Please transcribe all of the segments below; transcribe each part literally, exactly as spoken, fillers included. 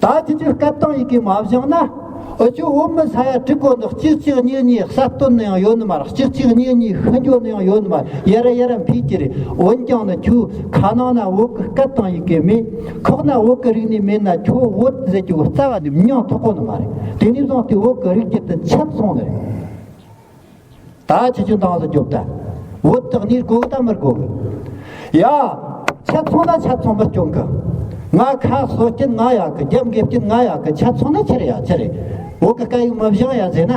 ད་ཁྱེད་ཀྱི་སྐད་དང་ཡི་གེ་མ་བཞེངས་ན། འུ་ཆོ་བོད་མི་ས་ཡ་དྲུག་གོ་ནི་གཅིག་གཅིག་གཉིས་གཉིས་གསལ་སྟོན་ནི་ཡང་ཡོད་ནི་མ་རེད། གཅིག་གཅིག་གཉིས་གཉིས་ཤི་འགྱོ་ནི་ཡང་ཡོད་ནི་མ་རེད། ཡར་ར་ཡར་ར་འཕེལ་གྱི་རེད། འོན་ཀྱང་ནི་ཁྱོད་ཁ་ནང་ན་བོད་ཀྱི་སྐད་དང་ཡི་གེ་མེད། ཁོག་ན་བོད་ཀྱི་རིག་གནས་མེད་ན་ཁྱོད་བོད་ཟེར་རྒྱུ་རྩ་བ་ནས་མྱོང་ཐོག་གོ་ནི་མ་རེད། དེ་ནས་བཟུང་སྟེ་བོད་ཀྱི་རིག་རྒྱུད་དེ་ཆད་སོང་ནི་རེད། ད་ཁྱེད་ཆོས་འདང་ཟིག་རྒྱོབ་ད། བོད་དག་ནི་དགོས་གི་ད་མི་དགོས་གི། ཡ། ཆད་སོང་ན་ཆད་སོང་མི་སྐྱོན་གི། ང་ཁ་གསོ་རྐྱེན་ང་ཡག་གི། རྒྱབ་འགེབས་རྐྱེན་ང་ཡག་གི། ཆད་སོང་ན་ཆི་རེད་ཡ་ཆི་རེད། བོད་གི་སྐད་ཡིག་མི་བཞེངས་ཡ་ཟེར་ན།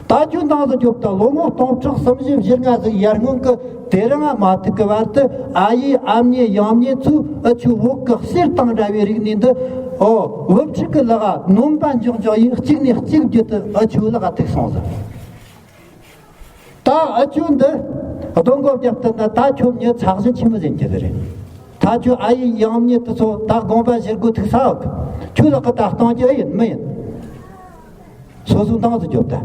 ད་ཁྱོས་འདང་ཟིག་རྒྱོབ་ད། ལོ་ངོ་སྟོང་ཕྲག་གསུམ་བཞི་བཞི་ལྔ་ཟིག་ཡར་སྔོན་གི་དེ་རིང་ང་མ་ཐུག་གི་བར་དུ་ཨ་ཡེ་ཨ་མྱེས་ཡང་མྱེས་ཚོས་འུ་ཆོའི་བོད་གི་གསེར་དང་འདྲ་བའི་རིག་གནས་འདི། ཨོ། བུ་ཕྲུག་གི་ལག་ག་ནོམ་པ་འཇོག་འཇོག་ཡིན། གཅིག་ནས་གཅིག་བརྒྱུད་དུ་འུ་ཆོའི་ལག་ག་ཐུག་སོང་ཟིག། ད་འུ་ཆོ་འདི་སྡོང་མགོ་བརྒྱབ་སྟེ་ན། ད་ཁྱོད་མྱི་ཚགས་ཞིབ་ཆི་མོ་ཟིག་ཡིན་གྱི་རེད། ད་ཁྱོད་ཨ་ཡེ་ཡང་མྱེས་དེ་ཚོ་ད་དགོངས་པ་བཞེས་དགོས་ཐུག་ས་ཡོད་གི། ཁྱོད་ལག་གི་ད་གཏོང་རྒྱུ་ཨེ་ཡིན་མི་ཡིན། སོ་སོ་འདང་ཟིག་རྒྱོབ་ད།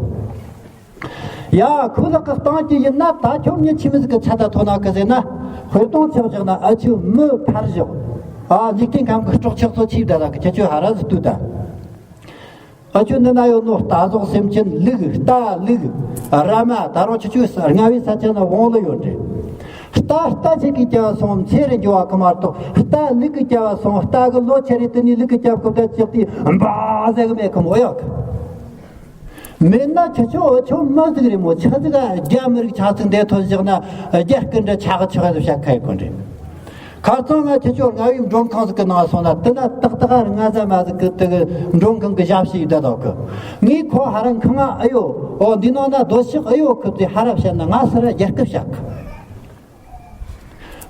ཡ། ཁོ་ལག་གི་གཏོང་རྒྱུ་ཡིན་ན་ད་ཁྱོད་མྱི་ཆི་མོ་ཟིག་གི་ཚད་ད་མཐོ་ན་གི་ཟེར་ན། དཔེ་སྟོང་ཆགས་བཞག་ན་འུ་ཆོ་མི་ཕར་བཞག། ཨ། འཇིག་རྟེན་ཁམས་གི་སྲོག་ཆགས་ཚོ་ཆི་བསྡད་ད་གི། ཁྱེད་ཆོས་ཧ་ར་ཟིག་ལྟོས་ད། འུ་ཆོ་འདི་ན་ཡོད་ནོ་རྟ་ཟོག་སེམས་ཅན་ལུག། རྟ་ལུག། ར་མ། ད་རུང་ཁྱེད་ཆོས་རྔ་བའི་ས་ཆ་ན་བོང་ལུ་ཡོད་རེད། རྟ་རྟ་ཆེ་གི་སྐྱེ་བ་སོང་ཚེ་རེ་འགྱོ་བ་གི་མ་གཏོགས། རྟ་ལུག་གི་སྐྱེ་བ་སོང་། རྟ་གི་ལོ་ཆེ་རེ་དེ་ནས་ལུག་གི་སྐྱེ་བ་གི་བསྡད་ཅིག་དེ་འབའ་ཟེར་གི་མེད་གི་མོ་ཡོད་གི། མེད་ན་ཁྱེད་ཆོ་འུ་ཆོ་མི་ཟིག་རེད་མོ། ཆི་ཟིག་ག་རྒྱ་མི་རིགས་ཆགས་ཚིག་འདས་ཐོན་བཞག་ན་རྒྱ་སྐད་འདྲ་ཆག་ཆག་ཟིག་བཤད་ཁ་ཡི་གོ་འདྲ། ཁ་སང་ང་ཁྱེད་ཆོ་རྔ་བའི་མགྲོན་ཁང་ཟིག་གི་ནང་སོང་ན། དེ་ན་ཏག་ཏག་རྔ་ཟ་མ་ཟིག་གི་དེ་གི་མགྲོན་ཁང་གི་ཞབས་ཕྱི་ཡི་བསྡད་དོ་གི། ངས་ཁོ་ཧ་ར་ཁང་ང་ཨེ་ཡོད། ཨོ། འདི་ནང་ན་སྡོད་ཤག་ཨེ་ཡོད་གི་ཟེར་ཧ་ར་བཤད་ན། ང་ས་ར་རྒྱ་སྐད་བཤད་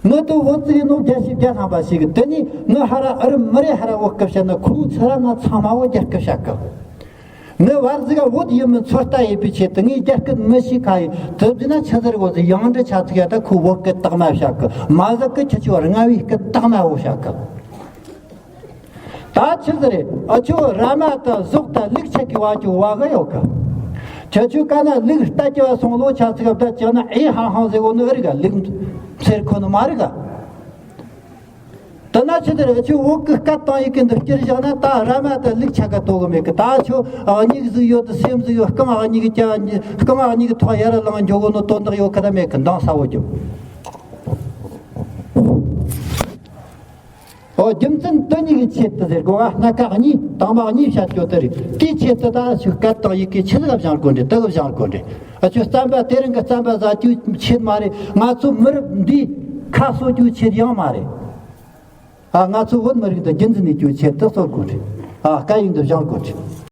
གི། ངི་དེ་བོད་ཟིག་ཡིན་ནོ་བརྒྱ་ཞིག་བརྒྱ་ལྷག་པ་ཞིག་གི། དེ་ནས་ངི་ཧ་ར་ཨུ་རུ་མི་རེ་ཧ་ར་བོད་སྐད་བཤད་ན། ཁོའི་ཚུར་ར་ང་ཚང་མ་བོ་རྒྱ་སྐད་བཤད་གི། ངི་བར་ཟིག་ག་བོད་ཡིན་མིན་ཚོད་ལྟ་ཡེད་པའི་ཆེད་དུ་ངས་རྒྱ་སྐད་མི་ཤེས་ཁ་ཡི། དེ་བྱས་ན་ཆི་ཟེར་གོ་ཟིག་ཡང་འདྲི་ཆ་ཚིག་ཡ། ད་ཁོ་བོད་སྐད་དག་མ་བཤད་གི། མ་ཟད་གི་ཁྱེད་ཆོ་རྔ་བའི་སྐད་དག་མ་བོ་བཤད་གི། ད་ཆི་ཟེར་རེད། འུ་ཆོ་ར་མ་དང་ཟོག་དང་ལུག་ཆ་གི་བ་ཅུ་བ་གི་ཡོད་གི། ཁྱེད་ཆོའི་ཀ་ན་ལུག་རྟ་སྐྱེ་བ་སོང་ལོ་ཆ་ཚིག་བསྡད་ཅིག་ན་ཨེ་ཧང་ཧང་ཟེར་གོ་ནི་ཨེ་རིག་ག། ལུག་འཚེར་ཁོ་ནི་མ་རིག་ག། དེ་ན་ཆི་ཟེར། འུ་ཆོ་བོད་གི་སྐད་དང་ཡི་གེ་འདི་བསྐྱུར་བཞག་ན་ད་ར་མ་དང་ལུག་ཆ་ག་དོ་གི་མེད་གི། ད་འུ་ཆོ་མྱིག་ཟིག་ཡོད་དེ་སེམས་ཟིག་ཡོད། རྐང་གཉིས་གི་ཀྱ་རྐང་གཉིས་གི་ཐོག་ཡར་ལངས་འགྱོ་གོ་ནོ་དོན་དག་ཡོད་གི་ད་མེད་གི། འདང་ས་བོ་རྒྱོབ། ཨོ། རྒྱུ་མཚན་དེ་གཉིས་ཀྱི་ཆེད་དུ་ཟེར་གོ་ང་སྣ་ཁ་གཉིས་དང་མ་གཉིས་བཤད་རྒྱུ་དེ་རེད། དེའི་ཆེད་དུ་ད་ཞིག་སྐད་དང་ཡི་གེ་ཆི་ཟིག་སྦྱང་དགོས་འདྲ། དེ་གི་སྦྱང་དགོས་འདྲ། འུ་ཆོ་རྩམ་པ་དེ་རིང་གི་རྩམ་པ་ཟ་རྒྱུའི་ཆེད་མ་རེད། ང་ཚོ་མི་རབས་འདིའི་ཁ་གསོ་རྒྱུའི་ཆེད་ཡང་མ་རེད། ཨ། ང་ཚོ་བོད་མི་རིགས་འདི་རྒྱུན་འཛིན་ནས་རྒྱུའི་ཆེད་དུ་གསོ་དགོས་འདྲ། ཨ། སྐད་ཡིག་འདི་སྦྱང་དགོས་འདྲ།